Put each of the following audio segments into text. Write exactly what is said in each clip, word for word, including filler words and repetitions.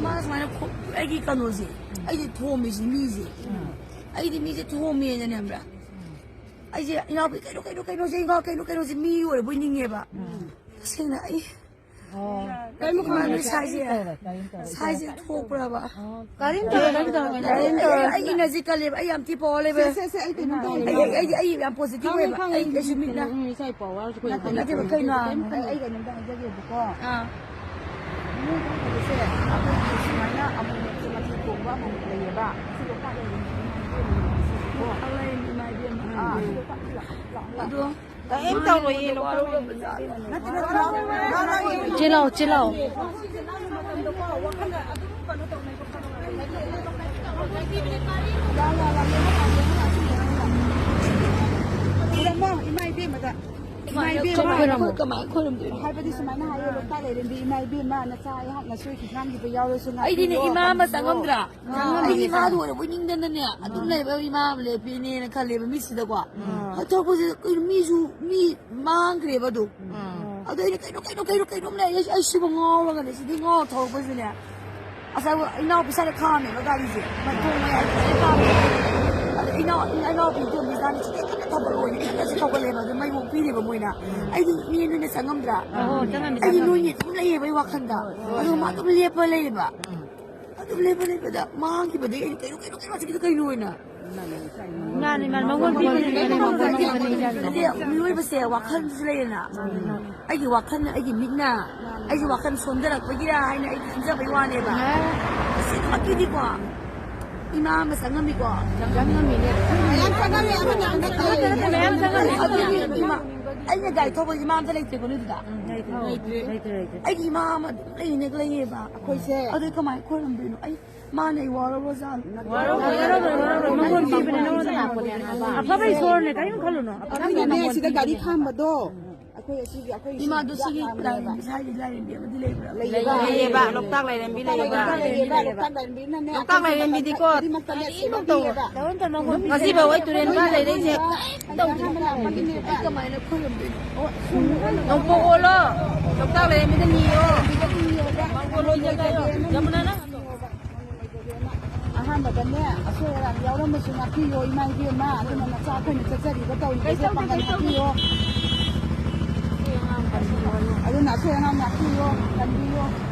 ꯃꯥꯅ ꯁꯨꯃꯥꯏꯅ ꯈꯣ-, ꯑꯩꯒꯤ ꯀꯩꯅꯣꯁꯦ, ꯑꯩꯁꯦ ꯊꯣꯝꯃꯤꯁꯤ ꯃꯤꯁꯦ꯫ ꯑꯩꯗꯤ ꯃꯤꯁꯦ ꯊꯣꯝꯃꯦꯅꯅꯦ, ꯈꯪꯕ꯭ꯔꯥ? ꯑꯩꯁꯦ ꯏꯅꯥꯎꯄꯤ, "ꯀꯩꯅꯣ, ꯀꯩꯅꯣ, ꯀꯩꯅꯣꯁꯦ, ꯏꯅꯥꯎ, ꯀꯩꯅꯣ, ꯀꯩꯅꯣꯁꯦ", ꯃꯤ ꯑꯣꯏꯔꯕꯣꯏ ꯅꯤꯡꯉꯦꯕ꯫ ꯇꯁꯦꯡꯅ ꯑꯩ ꯀꯔꯤꯝ ꯏꯃꯥꯅ ꯈꯪꯗꯦ꯫ ꯁꯥꯏꯁꯦ, ꯁꯥꯏꯁꯦ ꯊꯣꯛꯄ꯭ꯔꯕ? ꯀꯔꯤꯝ ꯇꯧꯔꯣꯏ, ꯀꯔꯤꯝ ꯇꯧꯔꯣꯏ, ꯀꯔꯤꯝ ꯑꯩ, ꯇꯧꯔꯣꯏ꯫ ꯑꯩ energy ꯀꯜꯂꯦꯕ, ꯑꯩ ꯌꯥꯝ ꯊꯤ power ꯂꯩꯕ꯫ ꯁꯦ, ꯁꯦ, ꯁꯦ, ꯑꯩ ꯀꯩꯅꯣꯝꯇ ꯑꯩ, ꯍꯥꯏꯒꯦ꯫ ꯑꯩ, ꯑꯩ, ꯑꯩ ꯌꯥꯝ positive ꯈꯪꯉꯦ, ꯑꯣꯏꯕ, ꯈꯪꯉꯦ, ꯑꯩ ꯀꯩꯁꯨ ꯃꯤꯠꯅ ꯎꯝ, ꯏꯁꯥ power ꯁꯨ ꯅꯠꯇꯦ, ꯀꯩꯅꯣ ꯅꯠꯇꯦꯕ, ꯈꯪꯗꯦ꯫ ꯀꯩꯅꯣ, ꯑꯩ, ꯑꯩ ꯀꯩꯅꯣꯝꯇ ꯍꯥꯏꯖꯒꯦꯕꯀꯣ꯫ ꯑꯥ꯫ ꯃꯣꯏ ꯇꯧꯕꯁꯦ, ꯑꯩꯈꯣꯏꯒꯤ ꯁꯨꯃꯥꯏꯅ ꯑꯃꯨꯛ ꯃꯊꯤ ꯊꯣꯡꯕ ꯑꯃꯨꯛ ꯂꯩꯌꯦꯕ꯫ ꯁꯤ ꯂꯣꯛꯇꯥꯛ ꯂꯩꯔꯦ꯫ ꯑꯥ, ꯑꯗꯨ ꯂꯣꯛꯇꯥꯛ, ꯂꯣꯛꯇꯥꯛ, ꯂꯣꯛꯇꯥꯛ꯫ ꯑꯗꯣ ꯀꯩꯝ ꯇꯧꯔꯣꯏꯌꯦ, ꯂꯣꯛꯇꯥꯛ ꯂꯩꯔꯦ꯫ ꯅꯠꯇꯦ, ꯅꯠꯇꯦ, ꯅꯠꯇꯦ꯫ ꯆꯦ ꯂꯥꯎ, ꯆꯦ ꯂꯥꯎ꯫ ꯈꯨꯔꯨꯝꯃꯣ, ꯏꯃꯥ ꯏꯕꯦꯝꯃꯗ꯫ ꯏꯃꯥ ꯏꯕꯦꯝꯃ꯫ ꯈꯨꯔꯨꯝꯃꯣ꯫ ꯍꯥꯏꯕꯗꯤ ꯁꯨꯃꯥꯏꯅ ꯍꯥꯏꯌꯦ, ꯂꯣꯛꯇꯥꯛ ꯂꯩꯔꯦꯝꯕꯤ ꯏꯃꯥ ꯏꯕꯦꯝꯃ, ꯅꯆꯥ ꯑꯩꯍꯥꯛꯅ ꯁꯣꯏꯈꯤ ꯉꯥꯝꯈꯤꯕ ꯌꯥꯎꯔꯁꯨ ꯑꯩꯗꯤꯅꯦ, ꯉꯥꯛꯄꯤꯌꯣ, ꯏꯃꯥ ꯑꯃ ꯄꯟꯕꯤꯌꯣ꯫ ꯆꯪꯉꯝꯗ꯭ꯔꯥ? ꯑꯥ꯫ ꯑꯩꯗꯤ ꯏꯃꯥꯗꯣ ꯑꯣꯏꯔꯕꯣꯏ ꯅꯤꯡꯗꯅꯅꯦ, ꯑꯗꯨꯝ ꯂꯩꯕ ꯏꯃꯥ ꯑꯃ ꯂꯦꯞꯄꯤꯅꯦꯅ ꯈꯜꯂꯦꯕ ꯃꯤꯠꯁꯤꯗꯀꯣ꯫ ꯑꯥ꯫ ꯍꯦꯛ ꯊꯣꯛꯂꯛꯄꯁꯤꯗ ꯀꯩꯅꯣ ꯃꯤꯁꯨ, ꯃꯤ ꯃꯥꯡꯈ꯭ꯔꯦꯕ ꯑꯗꯨꯝ꯫ ꯑꯥ꯫ ꯑꯗꯣ ꯑꯩꯅ, "ꯀꯩꯅꯣ, ꯀꯩꯅꯣ, ꯀꯩꯅꯣ, ꯀꯩꯅꯣꯝ ꯂꯩ?" ꯑꯩ, ꯑꯩ ꯁꯤꯕꯨ ꯉꯥꯎꯔꯒꯅꯦ, ꯁꯤꯗꯤ ꯉꯥꯎꯔ ꯊꯧꯔꯛꯄꯁꯤꯅꯦ꯫ ꯉꯁꯥꯏ ꯏꯅꯥꯎꯄꯤ ꯁ꯭ꯋꯥꯏꯗ ꯈꯥꯝꯃꯦꯕ ꯒꯥꯔꯤꯁꯦ꯫ ꯃꯊꯣꯡ ꯃꯌꯥꯏ ꯐꯖꯅ ꯈꯥꯝꯃꯦ꯫ ꯑꯗꯣ ꯏꯅꯥꯎ-, ꯏꯅꯥꯎꯄꯤ ꯇꯣꯝꯕꯤꯁꯤꯅ ꯁꯤꯗꯤ ꯀꯟꯅ ꯊꯧꯒꯠꯂꯣꯏꯅ ꯀꯟꯅꯁꯨ ꯊꯧꯒꯠꯂꯦꯕ꯫ ꯑꯗꯨ ꯃꯩ ꯑꯣꯛꯄꯤꯔꯦꯕ ꯃꯣꯏꯅ꯫ ꯑꯩꯗꯤ ꯃꯤ ꯑꯗꯨꯅ ꯆꯪꯉꯝꯗ꯭ꯔꯥ? ꯑꯣ, ꯆꯪꯉꯝꯃꯤ, ꯑꯩꯗꯤ ꯆꯪꯉꯝꯃꯤ꯫ ꯅꯣꯏꯅꯤ ꯑꯗꯨꯝ ꯂꯩꯌꯦꯕ ꯑꯩ ꯋꯥꯈꯜꯗ꯫ ꯍꯣꯏ, ꯍꯣꯏ, ꯑꯗꯨꯒ ꯃꯥ ꯍꯣꯏ꯫ ꯑꯗꯨꯝ ꯂꯦꯞꯄ ꯂꯩꯌꯦꯕ꯫ ꯎꯝ꯫ ꯑꯗꯨꯝ ꯂꯦꯞꯄ ꯂꯩꯕꯗ ꯃꯥꯡꯈꯤꯕꯗꯒꯤ ꯑꯩꯅ, "ꯀꯩꯅꯣ, ꯀꯩꯅꯣ, ꯀꯩꯅꯣ, ꯑꯁꯤꯒꯤꯗꯣ ꯀꯩꯅꯣ?" ꯍꯥꯏꯅ꯫ ꯃꯥꯅꯤ, ꯃꯥꯅꯤ, ꯃꯉꯣꯟ ꯄꯤꯕꯅꯤ, ꯃꯉꯣꯟ ꯄꯤꯕꯅꯤ, ꯃꯉꯣꯟ ꯄꯤꯕꯅꯤ꯫ ꯅꯠꯇꯦ, ꯃꯤꯑꯣꯏꯕꯁꯦ ꯋꯥꯈꯜꯁꯨ ꯂꯩꯌꯦꯅ꯫ ꯃꯥꯅꯤ, ꯃꯥꯅꯤ꯫ ꯑꯩꯒꯤ ꯋꯥꯈꯜꯅ, ꯑꯩꯒꯤ ꯃꯤꯠꯅ, ꯑꯩꯒꯤ ꯋꯥꯈꯜ ꯁꯣꯟꯊꯔꯛꯄꯒꯤꯔꯥ ꯍꯥꯏꯅ ꯑꯩ ꯈꯟꯖꯕꯩ ꯋꯥꯅꯦꯕ꯫ ꯑꯥ꯫ ꯑꯁꯦꯡꯕꯒꯤꯗꯤꯀꯣ, ꯏꯃꯥ ꯑꯃ ꯆꯪꯉꯝꯃꯤꯀꯣ꯫ ꯆꯪꯉꯝꯃꯤꯅꯦ꯫ ꯃꯌꯥꯝ ꯆꯪꯉꯝꯃꯦ, ꯑꯃꯅ ꯑꯃ ꯆꯪꯉꯝꯃꯦ꯫ ꯑꯗꯨꯒꯤ ꯏꯃꯥ, ꯑꯩꯅ ꯒꯥꯔꯤ ꯊꯧꯕ ꯏꯃꯥ ꯑꯝꯇ ꯂꯩꯇ꯭ꯔꯦꯀꯣ ꯅꯣꯏꯗꯨꯗ꯫ ꯂꯩꯇ꯭ꯔꯦ, ꯂꯩꯇ꯭ꯔꯦ, ꯂꯩꯇ꯭ꯔꯦ꯫ ꯑꯩꯒꯤ ꯏꯃꯥ ꯑꯃ ꯑꯗꯨꯝ ꯂꯩꯅꯦ, ꯂꯩꯌꯦꯕ꯫ ꯑꯩꯈꯣꯏꯁꯦ꯫ ꯑꯗꯨ ꯀꯃꯥꯏꯅ ꯈꯣꯏꯔꯝꯗꯣꯏꯅꯣ? ꯑꯩ, ꯃꯥꯅ ꯑꯩ ꯋꯥꯔꯕ꯭ꯔꯖꯥꯠꯂꯣ? ꯋꯥꯔꯧꯔꯣꯏ, ꯋꯥꯔꯧꯔꯣꯏ, ꯋꯥꯔꯧꯔꯣꯏ꯫ ꯃꯉꯣꯟ ꯄꯤꯕꯅꯦ, ꯅꯉꯣꯟꯗ ꯂꯥꯛꯄꯅꯦ꯫ ꯑꯐꯕ ꯏꯁꯣꯔꯅꯦ, ꯀꯔꯤꯝ ꯈꯜꯂꯨꯅꯣ꯫ ꯑꯐꯕ ꯑꯗꯨꯅꯅꯦ, ꯏꯁꯣꯔꯅꯦ꯫ ꯁꯤꯗ ꯒꯥꯔꯤ ꯈꯥꯝꯕꯗꯣ꯫ ꯑꯩꯈꯣꯏ ꯑꯁꯤꯒꯤ, ꯑꯩꯈꯣꯏ ꯏꯃꯥꯗꯣ ꯁꯤꯒꯤ ꯂꯥꯏꯔꯦꯝꯕꯤ, ꯁ꯭ꯋꯥꯏꯒꯤ ꯂꯥꯏꯔꯦꯝꯕꯤ ꯑꯃꯗꯤ ꯂꯩꯕ꯭ꯔꯥ? ꯂꯩꯌꯦꯕ, ꯂꯣꯛꯇꯥꯛ ꯂꯥꯏꯔꯦꯝꯕꯤ ꯂꯩꯌꯦꯕ꯫ ꯂꯣꯛꯇꯥꯛ ꯂꯥꯏꯔꯦꯝꯕꯤꯅꯅꯦ, ꯂꯣꯛꯇꯥꯛ ꯂꯥꯏꯔꯦꯝꯕꯤꯗꯤꯀꯣ ꯀꯔꯤꯃꯛꯇꯅꯦ ꯀꯔꯤꯃꯛ ꯇꯧꯕ꯫ ꯉꯁꯤꯐꯥꯎ ꯑꯩ ꯇꯨꯔꯦꯟ ꯃꯄꯥꯟ ꯂꯩꯔꯛꯏꯁꯦ ꯀꯔꯤꯝ ꯇꯧꯗꯦ꯫ ꯑꯩ ꯀꯃꯥꯏꯅ ꯈꯨꯔꯨꯝꯗꯣꯏꯅꯣ? ꯅꯣꯡꯄꯣꯛ ꯑꯣꯜꯂꯣ, ꯂꯣꯛꯇꯥꯛ ꯂꯥꯏꯔꯦꯝꯕꯤꯗ ꯅꯤꯌꯣ꯫ ꯃꯥꯡꯒꯣꯜ ꯂꯣꯏꯖꯒꯦ ꯍꯥꯏꯌꯣ꯫ ꯌꯃꯨꯅꯥ, ꯅꯪ ꯑꯍꯥꯟꯕꯗꯅꯦ ꯑꯁꯣꯏ ꯑꯔꯥꯟ ꯌꯥꯎꯔꯝꯕꯁꯨ ꯉꯥꯛꯄꯤꯌꯣ ꯏꯃꯥ ꯏꯕꯦꯝꯃ, ꯑꯗꯨꯅ ꯅꯆꯥ ꯑꯩꯈꯣꯏꯅ ꯆꯠꯆꯔꯤꯕ ꯇꯧꯔꯤꯕꯁꯦ ꯄꯥꯡꯒꯜ ꯉꯥꯛꯄꯤꯌꯣ꯫ ꯑꯗꯨꯅ ꯑꯁꯣꯏ ꯑꯉꯥꯝ ꯉꯥꯛꯄꯤꯌꯣ, ꯀꯟꯕꯤꯌꯣ,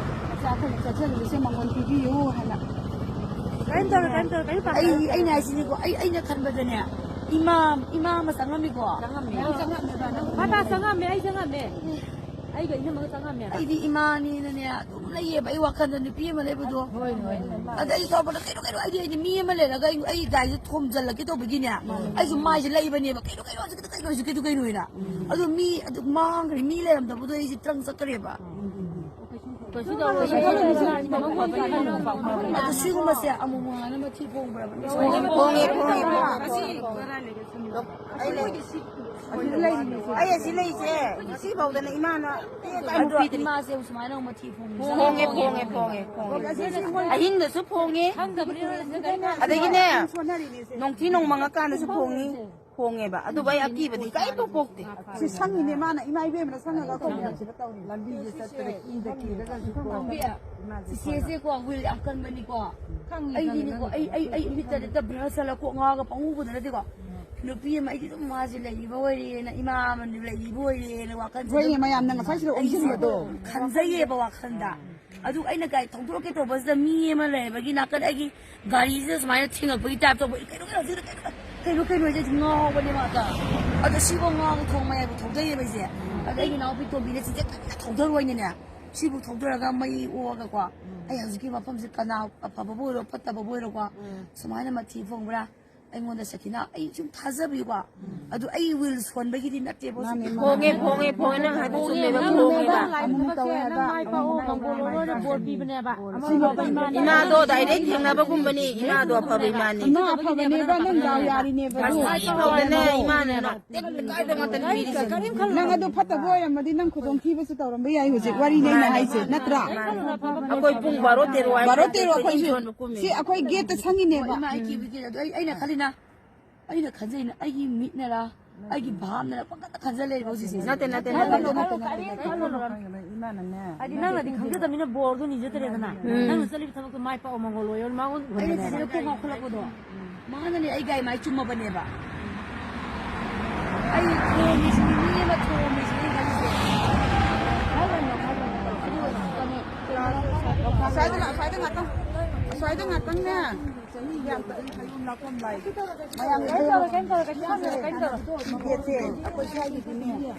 ꯅꯆꯥ ꯑꯩꯈꯣꯏꯅ ꯆꯠꯆꯔꯤꯕꯁꯦ ꯃꯥꯡꯒꯣꯜ ꯄꯤꯕꯤꯌꯨ ꯍꯥꯏꯅ꯫ ꯀꯔꯤꯝ ꯇꯧꯔꯣꯏ, ꯀꯔꯤꯝ ꯇꯧꯔꯣꯏ, ꯀꯔꯤꯝ ꯄꯥꯈꯠꯀꯅꯨ꯫ ꯑꯩ, ꯑꯩꯅ ꯍꯥꯏꯁꯤꯅꯤꯀꯣ, ꯑꯩ, ꯑꯩꯅ ꯈꯟꯕꯗꯅꯦ, ꯏꯃꯥ, ꯏꯃꯥ ꯑꯃ ꯆꯪꯉꯝꯃꯤꯀꯣ? ꯆꯪꯉꯝꯃꯦ꯫ ꯅꯪ ꯆꯪꯉꯝꯃꯦꯕ, ꯅꯪ ꯃꯥ ꯆꯪꯉꯝꯃꯦ, ꯑꯩ ꯆꯪꯉꯝꯃꯦ꯫ ꯑꯩꯒ ꯏꯅꯝꯃꯒ ꯆꯪꯉꯝꯃꯦꯕ꯫ ꯑꯩꯗꯤ ꯏꯃꯥꯅꯤꯅꯅꯦ ꯑꯗꯨꯝ ꯂꯩꯌꯦꯕ ꯑꯩ ꯋꯥꯈꯜꯗ, ꯅꯨꯄꯤ ꯑꯃ ꯂꯩꯕꯗꯣ꯫ ꯍꯣꯏ, ꯍꯣꯏ, ꯍꯣꯏ꯫ ꯑꯗ ꯑꯩ ꯇꯧꯕꯗ ꯀꯩꯅꯣ, ꯀꯩꯅꯣ, ꯑꯩꯗꯤ, ꯑꯩꯗꯤ ꯃꯤ ꯑꯃ ꯂꯩꯔꯒ ꯑꯩ, ꯑꯩ ꯒꯥꯔꯤꯁꯦ ꯊꯣꯝꯖꯤꯜꯂꯛꯀꯦ ꯇꯧꯕꯒꯤꯅꯦ, ꯃꯥꯅꯦ꯫ ꯑꯩꯁꯨ ꯃꯥꯏꯁꯦ ꯂꯩꯕꯅꯦꯕ, "ꯀꯩꯅꯣ, ꯀꯩꯅꯣ, ꯍꯧꯖꯤꯛꯀꯤꯗꯣ ꯀꯩꯅꯣ, ꯍꯧꯖꯤꯛꯀꯤꯗꯣ ꯀꯩꯅꯣ?" ꯍꯥꯏꯅ꯫ ꯎꯝ꯫ ꯑꯗꯣ ꯃꯤ ꯑꯗꯨ ꯃꯥꯡꯈ꯭ꯔꯦ, ꯃꯤ ꯂꯩꯔꯝꯗꯕꯗꯣ ꯑꯩꯁꯦ ꯇ꯭ꯔꯪ ꯆꯠꯈ꯭ꯔꯦꯕ꯫ ꯀꯩꯁꯨ ꯇꯧꯔꯣꯏ, ꯀꯩꯁꯨ ꯇꯧꯔꯣꯏ꯫ ꯑꯗꯣ ꯁꯤꯒꯨꯝꯕꯁꯦ ꯑꯃꯨꯛ ꯃꯉꯥꯅ ꯃꯊꯤ ꯐꯣꯡꯕ꯭ꯔꯕ? ꯐꯣꯡꯉꯦ, ꯐꯣꯡꯉꯦ, ꯐꯣꯡꯉꯦ꯫ ꯑꯩ ꯂꯩ-, ꯑꯩ ꯑꯁꯤ ꯂꯩꯁꯦ ꯉꯁꯤꯐꯥꯎꯗꯅꯦ ꯏꯃꯥꯅ ꯑꯗꯣ ꯏꯃꯥꯁꯦ ꯁꯨꯃꯥꯏꯅ ꯑꯃꯨꯛ ꯃꯊꯤ ꯐꯣꯡꯉꯤ꯫ ꯐꯣꯡꯉꯦ, ꯐꯣꯡꯉꯦ, ꯐꯣꯡꯉꯦ, ꯐꯣꯡꯉꯦ꯫ ꯑꯍꯤꯡꯗꯁꯨ ꯐꯣꯡꯉꯤ꯫ ꯈꯪꯗꯕꯅꯤꯅ ꯁꯤꯗ ꯀꯔꯤꯝ ꯑꯗꯒꯤꯅꯦ, ꯅꯣꯡꯊꯤ ꯅꯣꯡꯃꯪꯉꯀꯥꯟꯗꯁꯨ ꯐꯣꯡꯉꯤ꯫ ꯐꯣꯡꯉꯦꯕ꯫ ꯑꯗꯨꯕꯨ ꯑꯩ ꯑꯀꯤꯕꯗꯤ ꯀꯔꯤꯝꯐꯥꯎ ꯄꯣꯛꯇꯦ꯫ ꯁꯤ ꯁꯪꯉꯤꯅꯦ ꯃꯥꯅ, ꯏꯃꯥ ꯏꯕꯦꯝꯃꯅ ꯁꯪꯉꯒ ꯑꯩꯈꯣꯏ ꯃꯌꯥꯝꯁꯤꯗ ꯇꯧꯔꯤ꯫ ꯂꯝꯕꯤꯁꯦ ꯆꯠꯄꯗ ꯀꯤꯗ ꯀꯤꯔꯒꯁꯨ ꯀꯣ꯫ ꯏꯃꯥꯁꯦ ꯆꯤꯆꯦꯁꯦꯀꯣ ꯁꯣꯟꯅ꯫ Will ꯌꯥꯝ ꯀꯟꯕꯅꯤꯀꯣ꯫ ꯈꯪꯉꯤ, ꯑꯩꯗꯤꯅꯦꯀꯣ, ꯈꯪꯉꯤ, ꯑꯩ, ꯑꯩ ꯃꯤꯠꯇꯗꯤ ꯍꯦꯛꯇ brush ꯆꯠꯂ ꯀꯣꯛ ꯉꯥꯎꯔꯒ ꯄꯪꯎ ꯎꯕꯗ ꯅꯠꯇꯦꯀꯣ꯫ ꯅꯨꯄꯤ ꯑꯃ ꯑꯩꯗꯤ ꯑꯗꯨꯝ ꯃꯥꯁꯦ ꯂꯩꯔꯤꯕ ꯑꯣꯏꯔꯦꯅ, ꯏꯃꯥ ꯑꯃ ꯂꯩꯔꯤꯕ ꯑꯣꯏꯔꯦꯅ ꯋꯥꯈꯜꯁꯦ ꯍꯣꯏꯅꯦ, ꯑꯗꯨꯝ ꯃꯌꯥꯝꯅ ꯉꯁꯥꯏ ꯁꯤꯗ ꯑꯩꯁꯦ ꯑꯣꯟꯁꯤꯟꯕꯗꯣ꯫ ꯈꯟꯖꯩꯌꯦꯕ ꯋꯥꯈꯜꯗ꯫ ꯑꯗꯨ ꯑꯩꯅ ꯒꯥꯔꯤ ꯊꯧꯗꯣꯔꯛꯀꯦ ꯇꯧꯕꯁꯤꯗ ꯃꯤ ꯑꯃ ꯂꯩꯔꯝꯕꯒꯤ ꯅꯥꯀꯟ ꯑꯩꯒꯤ ꯒꯥꯔꯤꯁꯤꯗ ꯁꯨꯃꯥꯏꯅ ꯊꯦꯡꯉꯛꯄꯒꯤ type ꯇꯧꯕ, "ꯀꯩꯅꯣ, ꯀꯩꯅꯣ, ꯁꯤꯗ ꯀꯩꯅꯣ, ꯀꯩꯅꯣ, ꯀꯩꯅꯣ?" ꯍꯥꯏꯁꯦ ꯉꯥꯎꯕꯅꯦ ꯃꯥꯗ꯫ ꯑꯗꯣ ꯁꯤꯐꯥꯎ ꯉꯥꯎꯕ ꯊꯣꯡ ꯃꯌꯥꯏꯕꯨ ꯊꯧꯗꯩꯌꯦꯕ ꯑꯩꯁꯦ꯫ ꯑꯗ ꯑꯩꯒꯤ ꯏꯅꯥꯎꯄꯤ ꯇꯣꯝꯕꯤꯅ ꯆꯤꯆꯦ ꯀꯟꯅ ꯊꯧꯗꯔꯣꯏꯅꯅꯦ꯫ ꯁꯤꯕꯨ ꯊꯧꯗꯔꯒ ꯃꯩ ꯑꯣꯛꯑꯒꯀꯣ꯫ ꯑꯩ ꯍꯧꯖꯤꯛꯀꯤ ꯃꯐꯝꯁꯦ ꯀꯅꯥ ꯑꯐꯕꯕꯨ ꯑꯣꯏꯔꯣ ꯐꯠꯇꯕꯕꯨ ꯑꯣꯏꯔꯣꯀꯣ꯫ ꯁꯨꯃꯥꯏꯅ ꯃꯊꯤ ꯐꯣꯡꯕ꯭ꯔꯥ? ꯑꯩꯉꯣꯟꯗ ꯁꯈꯤꯅꯥ, ꯑꯩ ꯁꯨꯝ ꯊꯥꯖꯕꯤꯀꯣ, ꯑꯗꯨ ꯑꯩ ꯋꯤꯜ ꯁꯣꯟꯕꯒꯤꯗꯤ ꯅꯠꯇꯦꯕ ꯍꯧꯖꯤꯛ꯫ ꯃꯥꯅꯦ, ꯃꯥꯅꯦ꯫ ꯐꯣꯡꯉꯦ, ꯐꯣꯡꯉꯦ, ꯐꯣꯡꯉꯦ, ꯅꯪ ꯍꯥꯏꯕ ꯆꯨꯝꯃꯦꯕ, ꯐꯣꯡꯉꯦꯕ꯫ ꯅꯪ ꯃꯥꯏ ꯄꯥꯛꯑꯣ, ꯃꯪꯒꯣꯜ ꯑꯣꯏꯔꯣꯅ ꯕꯣꯔ ꯄꯤꯕꯅꯦꯕ꯫ ꯑꯃ ꯐꯕ ꯏꯃꯥꯅꯦ꯫ ꯏꯃꯥꯗꯣ ꯗꯥꯏꯔꯦꯛ ꯊꯦꯡꯅꯕꯒꯨꯝꯕꯅꯤ, ꯏꯃꯥꯗꯣ ꯑꯐꯕ ꯏꯃꯥꯅꯦ꯫ ꯏꯃꯥ ꯑꯐꯕꯅꯦꯕ, ꯅꯪ ꯗꯥꯎ ꯌꯥꯔꯤꯅꯦꯕ꯫ ꯉꯁꯤ ꯐꯥꯎꯗꯅꯦ ꯏꯃꯥꯅ ꯅꯣꯛ ꯀꯥꯏꯕ ꯉꯥꯛꯇꯅꯤ ꯄꯤꯔꯤꯁꯦ꯫ ꯅꯪ ꯑꯗꯨ ꯐꯠꯇꯕ ꯑꯣꯏꯔꯝꯃꯗꯤ ꯅꯪ ꯈꯨꯗꯣꯡꯊꯤꯕꯁꯨ ꯇꯧꯔꯝꯕ ꯌꯥꯏ ꯍꯧꯖꯤꯛ꯫ ꯋꯥꯔꯤꯅꯦ ꯑꯩꯅ ꯍꯥꯏꯁꯦ, ꯅꯠꯇ꯭ꯔꯥ? ꯑꯩꯈꯣꯏ ꯄꯨꯡ ꯕꯥꯔꯣ ꯇꯦꯔꯣ ꯍꯥꯏꯕ ꯕꯥꯔꯣ ꯇꯦꯔꯣ ꯑꯩꯈꯣꯏꯁꯨ ꯌꯣꯟꯕ ꯀꯨꯝꯃꯤ꯫ ꯁꯤ ꯑꯩꯈꯣꯏ ꯒꯦꯠꯇ ꯁꯪꯉꯤꯅꯦꯕ꯫ ꯏꯃꯥ, ꯑꯩ ꯀꯤꯕꯨ ꯀꯤꯔꯦ꯫ ꯑꯗꯣ ꯑꯩ, ꯑꯩꯅ ꯈꯜꯂꯤꯅ, ꯑꯩꯅ ꯈꯟꯖꯩꯅ, ꯑꯩꯒꯤ ꯃꯤꯠꯅꯔꯥ, ꯑꯩꯒꯤ ꯚꯥꯞꯅꯔꯥ, ꯄꯪꯈꯟꯗ ꯈꯟꯖ ꯂꯩꯔꯦꯕ ꯍꯧꯖꯤꯛꯁꯦ꯫ ꯅꯠꯇꯦ, ꯅꯠꯇꯦ, ꯅꯠꯇꯦ, ꯅꯠꯇꯦ꯫ ꯀꯔꯤꯝ ꯈꯜꯂꯨꯅꯨ꯫ ꯏꯃꯥꯅꯅꯦ꯫ ꯍꯥꯏꯗꯤ ꯅꯪꯅꯗꯤ ꯈꯪꯖꯗꯕꯅꯤꯅ ꯕꯣꯔꯗꯣ ꯅꯤꯖꯗꯔꯦꯗꯅ꯫ ꯎꯝ꯫ ꯅꯪꯅ ꯆꯠꯂꯤꯕ ꯊꯕꯛꯇꯣ ꯃꯥꯏ ꯄꯥꯛꯑꯣ, ꯃꯪꯒꯣꯜ ꯑꯣꯏꯌꯣ, ꯃꯉꯣꯟꯗ ꯑꯩꯅ ꯎꯍꯟꯕꯅꯦꯕ꯫ ꯁꯤꯗ ꯀꯣꯛ ꯉꯥꯎꯈꯠꯂꯛꯄꯗꯣ꯫ ꯃꯥꯅꯅꯦ ꯑꯩ ꯒꯥꯔꯤ ꯃꯥꯏ ꯆꯨꯝꯃꯕꯅꯦꯕ꯫ ꯑꯩ ꯊꯣꯝꯃꯤꯁꯤꯅꯤ, ꯃꯤ ꯑꯃ ꯊꯣꯝꯃꯤꯁꯤꯅꯤ ꯈꯜꯂꯤꯁꯦ꯫ ꯑꯗꯨꯒ ꯀꯩꯅꯣ, ꯑꯁ꯭ꯋꯥꯏꯗ ꯂꯥꯛ-, ꯑꯁ꯭ꯋꯥꯏꯗ ꯉꯥꯛꯇꯪ, ꯑꯁ꯭ꯋꯥꯏꯗ ꯉꯥꯛꯇꯪꯅꯦ꯫ ꯃꯌꯥꯝ ꯀꯩꯝ ꯇꯧꯔꯣꯏ, ꯀꯩꯝ ꯇꯧꯔꯣꯏ, ꯀꯩꯁꯨ ꯈꯟꯒꯅꯨ, ꯀꯩꯝ ꯇꯧꯔꯣꯏ꯫ ꯒꯦꯠꯁꯦ ꯑꯩꯈꯣꯏ ꯁ꯭ꯋꯥꯏꯒꯤꯗꯤꯅꯦ꯫